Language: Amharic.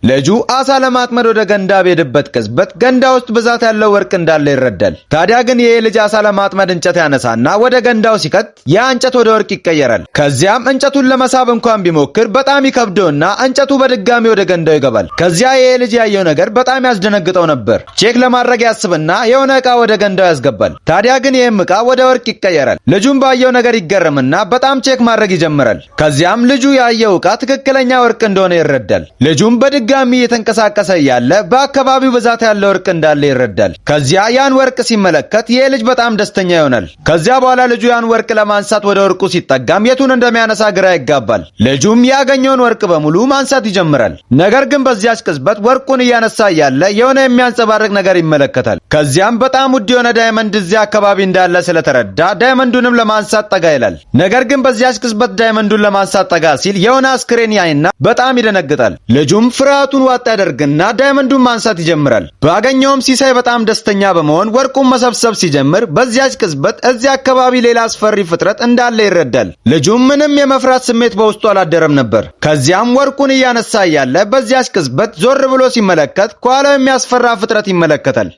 ልጁ አሳ ለማጥመድ ወደ ገንዳ በሄደበት ቅጽበት ገንዳ ውስጥ ብዛት ያለው ወርቅ እንዳለ ይረዳል። ታዲያ ግን ይሄ ልጅ አሳ ለማጥመድ እንጨት ያነሳና ወደ ገንዳው ሲከት ያ እንጨት ወደ ወርቅ ይቀየራል። ከዚያም እንጨቱን ለመሳብ እንኳን ቢሞክር በጣም ይከብደውና እንጨቱ በድጋሚ ወደ ገንዳው ይገባል። ከዚያ ይሄ ልጅ ያየው ነገር በጣም ያስደነግጠው ነበር። Check ለማድረግ ያስብና የሆነ ዕቃ ወደ ገንዳው ያስገባል። ታዲያ ግን ይህም ዕቃ ወደ ወርቅ ይቀየራል። ልጁም ባየው ነገር ይገረምና በጣም check ማድረግ ይጀምራል። ከዚያም ልጁ ያየው ዕቃ ትክክለኛ ወርቅ እንደሆነ ይረዳል። ልጁም በድጋሚ እየተንቀሳቀሰ እያለ በአካባቢው ብዛት ያለው ወርቅ እንዳለ ይረዳል። ከዚያ ያን ወርቅ ሲመለከት ይህ ልጅ በጣም ደስተኛ ይሆናል። ከዚያ በኋላ ልጁ ያን ወርቅ ለማንሳት ወደ ወርቁ ሲጠጋም የቱን እንደሚያነሳ ግራ ይጋባል። ልጁም ያገኘውን ወርቅ በሙሉ ማንሳት ይጀምራል። ነገር ግን በዚያች ቅጽበት ወርቁን እያነሳ እያለ የሆነ የሚያንጸባርቅ ነገር ይመለከታል። ከዚያም በጣም ውድ የሆነ diamond እዚያ አካባቢ እንዳለ ስለተረዳ diamond ኡንም ለማንሳት ጠጋ ይላል። ነገር ግን በዚያች ቅጽበት diamond ኡን ለማንሳት ጠጋ ሲል የሆነ አስክሬን ያይና በጣም ይደነግጣል። ልጁም ፍርሃቱን ዋጥ ያደርግና diamond ኡን ማንሳት ይጀምራል። ባገኘውም ሲሳይ በጣም ደስተኛ በመሆን ወርቁን መሰብሰብ ሲጀምር በዚያች ቅጽበት እዚያ አካባቢ ሌላ አስፈሪ ፍጥረት እንዳለ ይረዳል። ልጁም ምንም የመፍራት ስሜት በውስጡ አላደረም ነበር። ከዚያም ወርቁን እያነሳ እያለ በዚያች ቅጽበት ዞር ብሎ ሲመለከት ከኋላው የሚያስፈራ ፍጥረት ይመለከታል።